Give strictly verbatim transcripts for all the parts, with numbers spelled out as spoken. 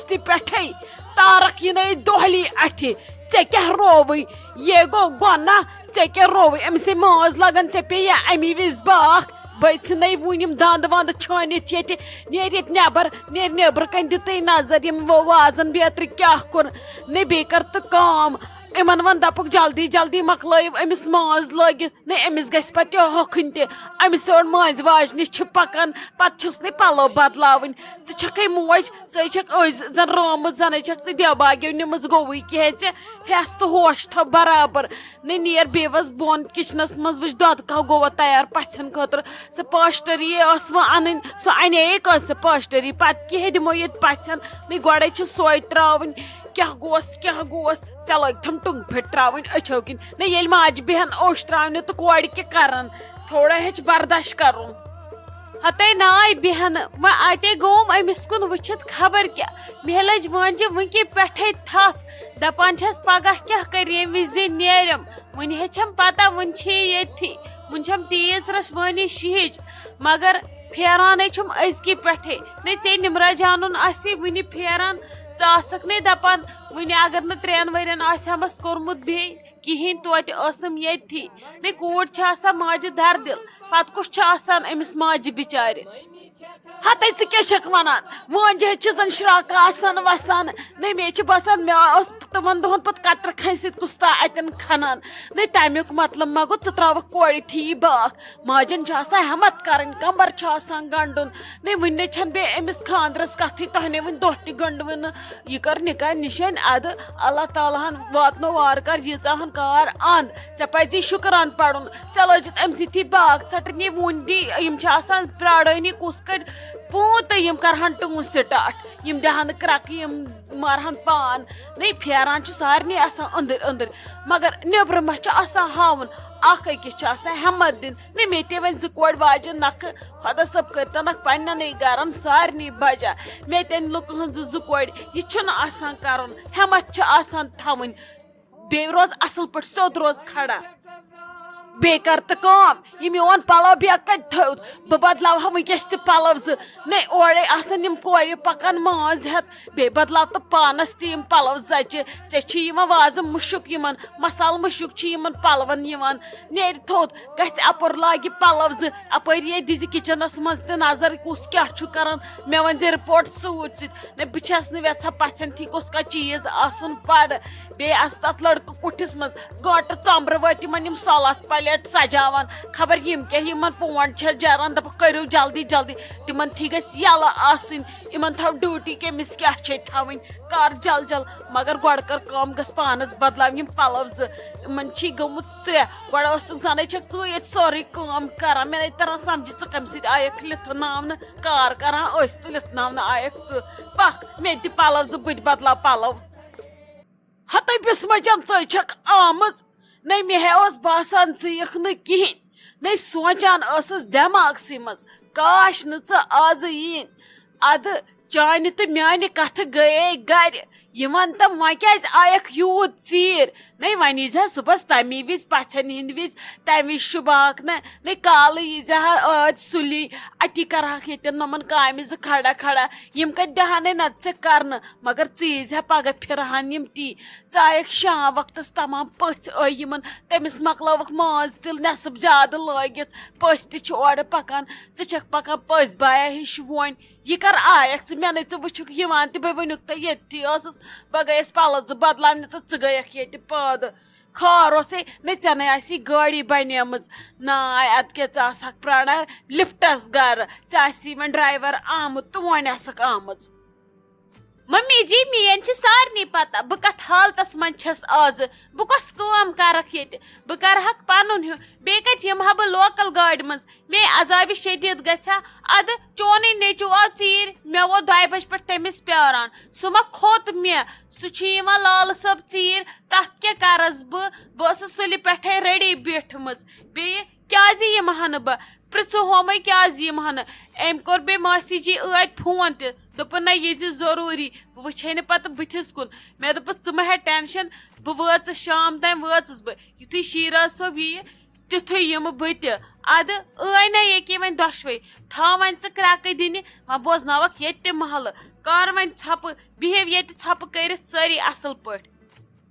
قسطِ پٮ۪ٹھے، تارکھ یِنَے دۄہلی اَتھِ۔ ژےٚ کیٛاہ رووُے؟ یے گوٚو گۄناہ، ژےٚ کیٛاہ رووُے؟ أمِسے مٲنٛز لگان، ژےٚ پیٚیہِ یا اَمی وِزِ باکھ؟ بٔے ژھٕنے وُنہِ یِم دنٛد ونٛد چھٲنِتھ ییٚتہِ۔ نیر ییٚتہِ نٮ۪بر، نیر نٮ۪برٕ کنہِ، دِ تُہۍ نظر یِم و-، وازن بیترِ کیٛاہ کوٚر۔ نے بیٚیہِ کر تہٕ کٲم، یِمن وَن دَپُکھ جلدی جلدی مۄکلٲیِو أمِس مٲنٛز لٲگِتھ۔ نے أمِس گژھِ پتہٕ تہِ ہوٚکھٕنۍ تہِ۔ أمِس یورٕ مٲنٛزِ واجنہِ چھِ پکان، پتہٕ چھُس نے پلو بدلاوٕنۍ۔ ژٕ چھکھے موج، ژٕے چھکھ أزۍ زن رٲومٕژ، زنے چھکھ ژٕ دیوباگیو نِمٕژ، گوٚوُے کینٛہہ ژےٚ ہٮ۪س تہٕ ہوش تھاو برابر۔ نے نیر بیٚیہِ وَس بۄن کِچنس منٛز، وٕچھ دۄدٕ کاہ گوٚوا تیار پژھٮ۪ن خٲطرٕ۔ سۄ پاسٹری ٲس وۄنۍ اَنٕنۍ، سۄ اَنے کٲنٛسہِ پاسٹری، پتہٕ کیٛاہ دِمو ییٚتہِ پژھٮ۪ن؟ نے گۄڈے چھِ سۄے ترٛاوٕنۍ، کیٛاہ گوس، کیٛاہ گوس؟ ژےٚ لٲگۍ تھم ٹُنٛگ پھٔٹۍ ترٛاوٕنۍ أچھو کِنۍ۔ نے ییٚلہِ ماجہِ بیٚہن اوٚش ترٛاونہِ تہٕ کورِ کیٛاہ کرن؟ تھوڑا ہیٚچھ برداش کرُن۔ ہتے ناے بیٚہنہٕ، وۄنۍ اتے گوم أمِس کُن وٕچھِتھ خبر کیٛاہ۔ مےٚ لٔج وٲنجہِ وٕنکہِ پٮ۪ٹھے تھپھ۔ دپان چھس پگاہ کیٛاہ کرِ ییٚمہِ وِزِ نیرم۔ وٕنہِ ہیٚچھم پتہ، وٕنہِ چھِ یہِ ییٚتھی۔ وٕنہِ چھم تیٖژ رس وٲنی شِہِچ۔ مگر پھیرانَے چھُم أزکہِ پٮ۪ٹھَے۔ نے ژےٚ نِمرا جانُن آسی وٕنہِ پھیران۔ ژٕ آسکھ نے دَپان، وٕنہِ اگر نہٕ ترٛٮ۪ن ؤرِین آسہِ ہمس کوٚرمُت بیٚیہِ کِہیٖنۍ، توتہِ ٲسٕم ییٚتھی۔ نے کوٗر چھِ آسان ماجہِ دردِل، پتہٕ کُس چھُ آسان أمِس ماجہِ بِچارِ؟ ہتے ژٕ کیٛاہ چھکھ ونان؟ وٲنجہِ ہیٚتھ چھِ زن شراکہٕ آسان وسان۔ نے مےٚ چھِ باسان، مےٚ اوس تِمن دۄہن پتہٕ کترٕ کھنہِ سۭتۍ کُس تام اتٮ۪ن کھنان۔ نے تمیُک مطلب ما گوٚو، ژٕ ترٛاوکھ کورِ تھی یہِ باکھ؟ ماجن چھِ آسان ہمت کرٕنۍ، کمبر چھُ آسان گنڈُن۔ نے وٕنہِ نے چھنہٕ بیٚیہِ أمِس خاندرس کتھٕے، تۄہہِ نے وٕنہِ دۄہ تہِ گنڈوٕ نہٕ۔ یہِ کٔر نکاح نِشٲنۍ ادٕ، اللہ تعالیٰ ہن واتنو وارٕ کار ییٖژاہ ہن کار اند۔ ژےٚ پزی شُکران پرُن۔ ژےٚ لٲجِتھ أمۍ سٕے تھی باکھ ژٹٕنی وُنہِ دی، یِم چھِ آسان پرٛاڑٲنی کُس کٔڑۍ پوٗ تہٕ یِم کرہن ٹوٗن سٹارٹ۔ یِم دِہن نہٕ کرٛکہٕ، یِم مارہن پان۔ نے پھیران چھُ سارنٕے آسان أنٛدٕرۍ أنٛدٕرۍ، مگر نیٚبرٕ ما چھُ آسان ہاوُن؟ اکھ أکِس چھُ آسان ہٮ۪مت دِنۍ۔ نے مےٚ تہِ وۄنۍ زٕ کورِ واجہِ نکھٕ، خۄدا صٲب کٔرتنکھ پننٮ۪نٕے گرن سارنٕے بجا۔ مےٚ تہِ لُکہٕ ہٕنٛزٕ زٕ کورِ، یہِ چھُنہٕ آسان کرُن، ہٮ۪مت چھِ آسان تھاوٕنۍ۔ بیٚیہِ روز اصل پٲٹھۍ، سیوٚد روز کھڑا۔ بیٚیہِ کر تہٕ کٲم، یہِ میون پلو بیگ کتہِ تھوٚد؟ بہٕ بدلاوہا وٕنکیٚس تہِ پلو زٕ۔ نے اورے آسن یِم کورِ پکان مٲنٛز ہٮ۪تھ، بیٚیہِ بدلاو تہٕ پانس تہِ یِم پلو زچہِ۔ ژےٚ چھی یِوان وازٕ مُشُک یِمن، مسالہٕ مُشُک چھی یِمن پلون یِوان۔ نیرِ تھوٚد، گژھِ اپُر لاگہِ پلو زٕ، اپٲرۍ یے دِزِ کچنس منٛز تہِ نظر، کُس کیٛاہ چھُ کران۔ مےٚ ؤنۍ زِ رپورٹ سۭتۍ سۭتۍ۔ نہ، بہٕ چھس نہٕ یژھان پژھٮ۪ن تھی کُس کانٛہہ چیٖز آسُن بڑٕ۔ بیٚیہِ آسہٕ تتھ لڑکہٕ کُٹھِس منٛز گٲنٛٹہٕ ژۄمبرٕ وٲتۍ یِمن یِم سلاد پلیٹ سجاوان۔ خبر یِم کیٛاہ یِمن پونڈ چھےٚ جران، دپکھ کٔرِو جلدی جلدی۔ تِمن تھی گژھِ یلہٕ آسٕنۍ، یِمن تھاو ڈیوٹی کٔمِس کیٛاہ چھے تھاوٕنۍ۔ کر جل جل، مگر گۄڈٕ کر کٲم، گژھ پانس بدلاوٕنۍ یِم پلو زٕ۔ یِمن چھی گٔمٕژ سرٛیٚہہ۔ گۄڈٕ ٲسٕکھ زنٕے چھکھ ژٕ ییٚتہِ سورُے کٲم کران، مےٚ نے تران سمجھِ ژٕ کمہِ سۭتۍ آیکھ لِتھناونہٕ۔ کار کران ٲسۍ تہٕ لِتھناونہٕ آیکھ ژٕ۔ پکھ، مےٚ تہِ پلو زٕ، بہٕ تہِ بدلاو پلو۔ ہتے بسمہ جان، ژٕے چھکھ آمٕژ۔ نے مےٚ ہے اوس باسان ژٕ یِکھ نہٕ کِہیٖنۍ۔ نے سونٛچان ٲسٕس دٮ۪ماغسٕے منٛز، کاش نہٕ ژٕ آزٕ یِن۔ ادٕ چانہِ تہٕ میانہِ کتھٕ گٔیے گرِ۔ یہِ ون تہٕ وۄنۍ کیازِ آیکھ یوٗت ژیٖرۍ؟ نے وۄنۍ ییٖزِ ہا صُبحس تمی وِزِ پژھٮ۪ن ہِنٛدِ وِزِ، تمہِ وِزِ شُبہاکھ نہ۔ نے کالہٕ ییٖزِ ہا ٲدۍ سُلی، اتی کرہکھ ییٚتٮ۪ن نۄمن کامہِ زٕ کھڑا کھڑا۔ یِم کتہِ دِہانے نتہٕ ژےٚ کرنہٕ؟ مگر ژٕ ییٖزِ ہا پگاہ، پھرہن یِم تی۔ ژٕ آیکھ شام وقتس تمام پٔژھۍ ٲے یِمن، تٔمِس مۄکلٲوٕکھ مٲنٛز تِل نٮ۪صٕب زیادٕ لٲگِتھ۔ پٔژھۍ تہِ چھِ اورٕ پکان، ژٕ چھکھ پکان پٔژھۍ بایا ہِش وۄنۍ۔ یہِ کر آیکھ ژٕ؟ مےٚ نے ژٕ وٕچھُکھ یِوان تہِ، بہٕ ؤنیُک تہٕ ییٚتھی ٲسٕس۔ بہٕ گٔیس پلو زٕ بدلاونہِ تہٕ ژٕ گٔیکھ ییٚتہِ پٲدٕ۔ خٲر اوسے، نے ژےٚ نے آسی گٲڑی بنیمٕژ۔ ناے، ادٕ کیٛاہ ژٕ آسہکھ پرٛاران لفٹس گرٕ، ژےٚ آسی وۄنۍ ڈرایور آمُت تہٕ وۄنۍ آسکھ آمٕژ۔ ممی جی، میٲنۍ چھِ سارنٕے پتہ بہٕ کتھ حالتس منٛز چھَس آزٕ۔ بہٕ کۄس کٲم کرکھ ییٚتہِ؟ بہٕ کرہکھ پنُن ہیوٗ، بیٚیہِ کتہِ یِمہٕ ہا بہٕ لوکل گاڑِ منٛز؟ مے عذابِ شدید گژھِ ہا۔ ادٕ چونُے نیٚچو آو ژیٖرۍ، مےٚ ووت دۄیہِ بجہِ پٮ۪ٹھ تٔمِس پیاران۔ سُہ ما کھوٚت مےٚ؟ سُہ چھُ یِوان لالہٕ صٲب ژیٖرۍ، تتھ کیٛاہ کرس بہٕ؟ بہٕ ٲسٕس سُلہِ پٮ۪ٹھے ریڈی بیٖٹھمٕژ۔ بیٚیہِ کیٛازِ یِمہٕ ہا نہٕ بہٕ؟ پرٛژھٕ ہومَے کیٛازِ یِمہٕ ہا نہٕ؟ أمۍ کوٚر بیٚیہِ ماسی جی ٲدۍ فون تہِ، دوٚپُن، نہ، یہِ زِ ضروٗری، بہٕ وٕچھے نہٕ پتہٕ بٕتھِس کُن۔ مےٚ دوٚپُس، ژٕ مہ ہےٚ ٹینشن، بہٕ وٲژٕس، شام تام وٲژٕس بہٕ۔ یُتھُے شیٖراز صٲب یِیہِ، تیُتھُے یِمہٕ بہٕ تہِ۔ اَدٕ ٲے نہ ییٚکے وۄنۍ دۄشوَے۔ تھاو وۄنۍ ژٕ کرٛٮ۪کہٕ دِنہِ، وۄنۍ بوزناوَکھ ییٚتہِ تہِ محلہٕ۔ کر وۄنۍ ژھۄپہٕ، بِہِو ییٚتہِ ژھۄپہٕ کٔرِتھ سٲری اَصٕل پٲٹھۍ۔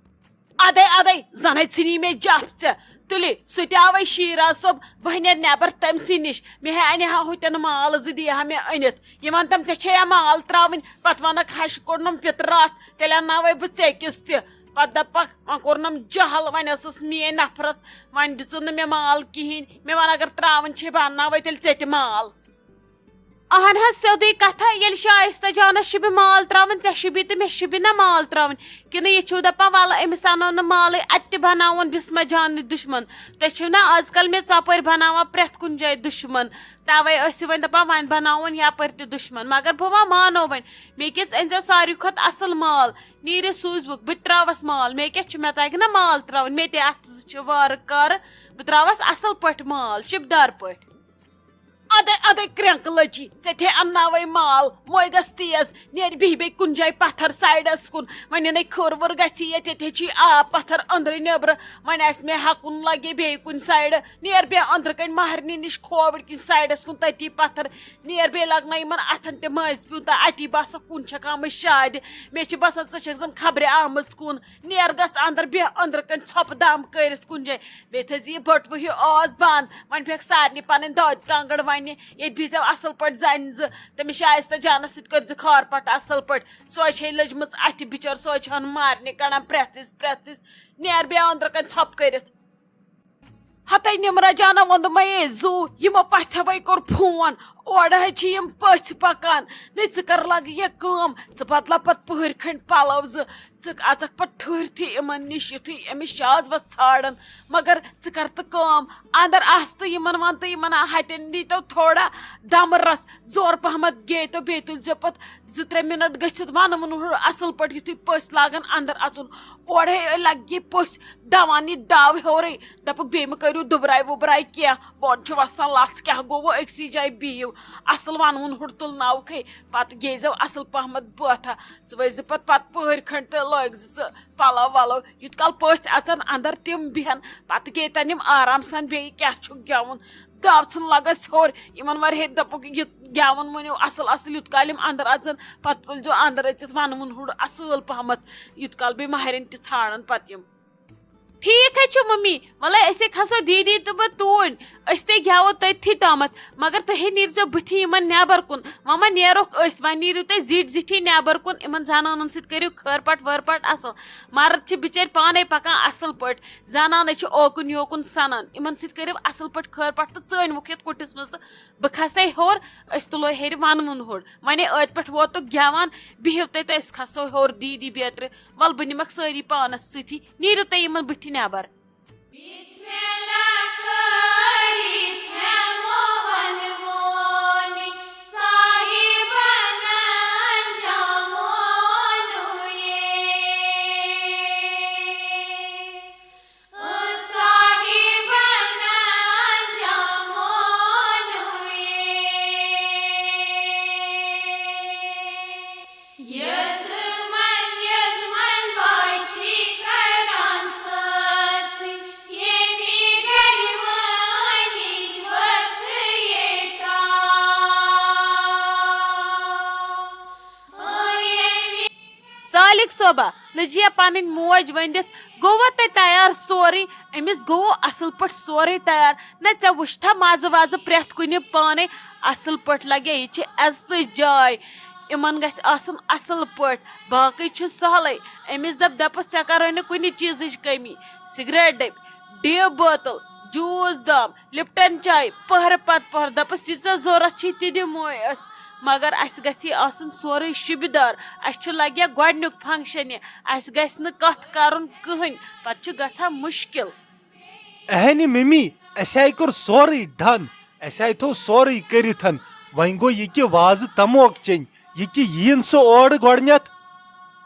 اَدَے، اَدَے، زَنَے ژھٕنی مےٚ جَپھ ژےٚ۔ تُلِو، سُہ تہِ آوَے شیٖراز صٲب، بہٕ نیرٕ نٮ۪بَر تٔمۍ سٕے نِش۔ مےٚ ہے اَنہِ ہا ہُتٮ۪ن مال زٕ، دِیہِ ہا مےٚ أنِتھ۔ یہِ وَن تَم، ژےٚ چھےٚ یا مال ترٛاوٕنۍ؟ پَتہٕ وَنَکھ، ہَشہِ کوٚڑنَم پِتراتھ، تیٚلہِ اَنناوَے بہٕ ژےٚ کِس تہِ۔ پَتہٕ دَپَکھ، وۄنۍ کوٚرنَم جَہل، وۄنۍ ٲسٕس میٛٲنۍ نفرت، وۄنۍ دِژٕن نہٕ مےٚ مال کِہیٖنۍ۔ مےٚ وَن، اگر ترٛاوٕنۍ چھے، بہٕ اَنناوَے تیٚلہِ ژےٚ تہِ مال۔ اہن حظ، سیوٚدُے کتھا، ییٚلہِ شایستہ جانس شبہِ مال ترٛاوٕنۍ، ژےٚ شبی تہٕ مےٚ شبی نہ مال ترٛاوٕنۍ؟ کِنہٕ یہِ چھِو دپان، ولہٕ أمِس انو نہٕ مالٕے، اتہِ تہِ بناوون بسمہ جانٕنۍ دُشمن؟ تُہۍ چھِو نہ آز کل مےٚ ژۄپٲرۍ بناوان پرٛٮ۪تھ کُنہِ جایہِ دُشمن، توے ٲسِو وۄنۍ دپان وۄنۍ بناوون یپٲرۍ تہِ دُشمن، مگر بہٕ ما مانو وۄنۍ؟ مےٚ کِژھ أنۍ زیو ساروی کھۄتہٕ اصل مال، نیٖرِتھ سوٗزۍ بُک، بہٕ تہِ ترٛاوس مال، مےٚ کیٛاہ چھُ، مےٚ تگہِ نہ مال ترٛاوٕنۍ، مےٚ تہِ اتھٕ زٕ چھِ وارٕ کارٕ، بہٕ ترٛاوس اصل پٲٹھۍ مال، شبدار پٲٹھۍ۔ ادے ادے کرٛینٛکہٕ لٔجی، ژےٚ تھے انناوے مال، موے گژھ تیز، نیرِ بیٚہہِ بیٚیہِ کُنہِ جایہِ پتھر سایڈس کُن۔ وۄنۍ یِنَے کھٔر ؤر گژھِ ییٚتہِ، ییٚتہِ ہے چھی آب پتھر أنٛدرٕ نیٚبرٕ۔ وۄنۍ آسہِ مےٚ ہٮ۪کُن لگے بیٚیہِ کُنہِ سایڈٕ۔ نیر بیٚیہِ أنٛدرٕ کنہِ مہرنہِ نِش کھووٕرۍ کِنۍ سایڈس کُن، تٔتی پتھر۔ نیر بیٚیہِ لگنَے یِمن اتھن تہِ مٲنٛزِ پیوٗنٛتاہ، اتی باسکھ کُن چھکھ آمٕژ شادِ۔ مےٚ چھِ باسان ژٕ چھکھ زن خبرِ آمٕژ کُن۔ نیر گژھ اندر، بیٚہہ أنٛدرٕ کنہِ ژھۄپہٕ دم کٔرِتھ کُنہِ جایہِ۔ بیٚیہِ تھٲیزِ یہِ بٔٹوٕ ہیوٗ آز بنٛد۔ وۄنۍ پھیٚکھ سارنٕے پنٕنۍ دٲدۍ کانٛگٕر وننہِ۔ ییٚتہِ بِہزیو اصل پٲٹھۍ زنہِ زٕ۔ تٔمِس شایستہ جانس سۭتۍ کٔرزِ کھار پٹھ اصل پٲٹھۍ۔ سۄے چھے لٔجمٕژ اتھِ بچٲر، سۄے چھِ ہن مارنہِ کڑان پرٛٮ۪تھ وِزِ، پرٛٮ۪تھ وِزِ۔ نیر بیٚیہِ أنٛدرٕ کنہِ ژھۄپہٕ کٔرِتھ۔ ہتے نمرہ جانہ ووٚن دوٚپمَے، "اے زُو، یِمو پژھٮ۪وَے کوٚر فون، اورٕ حظ چھِ یِم پٔژھۍ پکان، نے ژٕ کر لگہٕ یہِ کٲم، ژٕ بدلا پتہٕ پٔہٕرۍ کھنٛڈۍ پلو زٕ، ژٕ اژکھ پتہٕ ٹھٔہرتھٕے یِمن نِش، یُتھُے أمِس شاز وس ژھانڈن، مگر ژٕ کر تہٕ کٲم، اندر آس تہٕ یِمن ون تہٕ یِمن ہتٮ۪ن دیٖتو تھوڑا دمہٕ رژھ، زور پہمتھ گے تو بیٚیہِ تُلۍ زیو پتہٕ زٕ ترٛےٚ منٹ گٔژھِتھ وَنہٕ وُن ہُہ اَصٕل پٲٹھۍ، یُتھُے پٔژھۍ لاگَن اَندَر اَژُن۔ اورَے لَگہِ پٔژھۍ دَوان یہِ دَو ہیوٚرُے، دَپُکھ، "بیٚیہِ مہٕ کٔرِو دُبراے وُبراے کینٛہہ، بۄن چھُ وَسان لَژھ، کیٛاہ گوٚوٕ؟ أکسٕے جایہِ بِہِو، اَصٕل وَنہٕ وُن ہُہ تُلناوکھٕے، پَتہٕ گیزیو اَصٕل پَہمَتھ بٲتھا، ژٕ ؤسۍ زِ پَتہٕ، پَتہٕ پٔہٕرۍ کھنٛڈ تہٕ لٲگۍ زِ ژٕ پَلَو وَلَو، یُت کال پٔژھۍ اَژَن اَندَر تِم بیٚہَن، پَتہٕ گے تَن یِم آرام سان، بیٚیہِ کیٛاہ چھُکھ گٮ۪وُن؟" دَو ژھٕن لَگَس ہیوٚر۔ یِمَن وَرِ ہے دَپُکھ، یہِ گٮ۪وُن ؤنِو اَصٕل اَصٕل، یُت کالہِ یِم اَندَر اَژَن، پَتہٕ تُلزیو اَندَر أژِتھ وَنہٕ وُن ہُہ اَصٕل پَہمَتھ، یُت کال بیٚیہِ مَہرِنۍ تہِ ژھانڈَن پَتہٕ یِم۔ ٹھیٖک ہے چھُ مٔمی، وَلَے أسے کھسو دیٖدی تہٕ بہٕ توٗرۍ، أسۍ تے گٮ۪وو تٔتھی تامَتھ، مگر تُہۍ ہے نیٖرزیو بٕتھِ یِمَن نٮ۪بَر کُن، وۄنۍ ما نیرُکھ أسۍ، وۄنۍ نیٖرِو تُہۍ زِٹھۍ زِٹھی نٮ۪بَر کُن، یِمَن زَنانَن سۭتۍ کٔرِو خٲر پَٹھ وٲر پَٹھ اَصٕل، مَرٕد چھِ بِچٲرۍ پانَے پَکان اَصٕل پٲٹھۍ، زَنانَے چھِ اوکُن یوکُن سَنان، یِمَن سۭتۍ کٔرِو اَصٕل پٲٹھۍ خٲر پَٹھ تہٕ ژٲنۍ وُکھ یَتھ کُٹھِس منٛز تہٕ بہٕ کھسے ہیوٚر، أسۍ تُلو ہیٚرِ وَنہٕ وُن ہُر۔ وۄنۍ أتۍ پٮ۪ٹھ ووتُکھ گٮ۪وان، بِہِو تُہۍ تہٕ أسۍ کھسو ہیوٚر دیٖدی بیترِ۔ وَلہٕ بہٕ نِمَکھ سٲری پانَس سۭتی، نیٖرِو تُہۍ یِمَن بٕتھِ نٮ۪بَر۔ بسم اللہ کٔرِتھ ہٮ۪مو وَنوُن صاحبَن انجامونُے۔ سالِک صٲبہ، لٔجیا پنٕنۍ موج ؤنِتھ، گوٚوا تۄہہِ تیار سورُے؟ أمِس گوٚو اَصٕل پٲٹھۍ سورُے تیار۔ نہ، ژےٚ وٕچھتھا مَزٕ وَزٕ پرٛٮ۪تھ کُنہِ پانَے؟ اَصٕل پٲٹھۍ لَگیا، یہِ چھِ عزتٕچ جاے۔ یِمَن گژھِ آسُن اَصٕل پٲٹھۍ، باقٕے چھُ سہلٕے۔ أمِس دَپ، دَپَس، "ژےٚ کَرَے نہٕ کُنہِ چیٖزٕچ کٔمی۔" سِگریٹ ڈٔبۍ، ڈیو بٲتٕل، جوٗس دام، لِپٹن چاے، پٔہرٕ پتہٕ پٔہرٕ۔ دَپَس، "یہِ ژےٚ ضوٚرَتھ چھی، تہِ دِموے أسۍ، مگر اَسہِ گژھِ یہِ آسُن سورُے شوٗبِدار۔ اَسہِ چھُ لگیا گۄڈٕنیُک فنکشن یہِ، اَسہِ گژھِ نہٕ کَتھ کَرُن کٕہٕنۍ، پتہٕ چھُ گژھان مُشکِل۔" اہنہِ مِمی، اَسہِ آیہِ کوٚر سورُے ڈن، اَسہِ آیہِ تھوٚو سورُے کٔرِتھ۔ وۄنۍ گوٚو یہِ کہِ وازٕ تموک چیٚنۍ، یہِ کہِ یِیِن سُہ اورٕ گۄڈٕنٮ۪تھ۔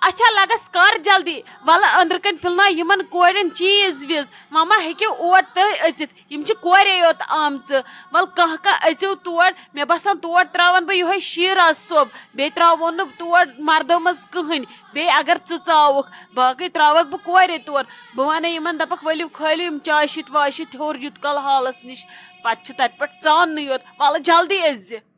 اچھا لگس کر جلدی، ولہٕ أنٛدرٕ کنۍ پھِلناو یِمن کورٮ۪ن چیٖز ویٖز، وۄنۍ ما ہیٚکِو اور تُہۍ أژِتھ، یِم چھِ کورے یوت آمژٕ، ولہٕ کانٛہہ کانٛہہ أژِو تور، مےٚ باسان تور ترٛاون بہٕ یِہوٚے شیراز صٲب، بیٚیہِ ترٛاوون نہٕ تور مردو منٛز کٕہٕنۍ، بیٚیہِ اگر ژٕ ژاوُکھ باقٕے ترٛاوکھ بہٕ کورے تور، بہٕ ونہٕ یِمن دپکھ ؤلِو کھٲلِو یِم چاے شیٖٹ واے شیٖٹ ہیوٚر یُت کال حالس نِش، پتہٕ چھِ تتہِ پٮ۪ٹھ ژاننٕے یوت، ولہٕ جلدی أژزِ۔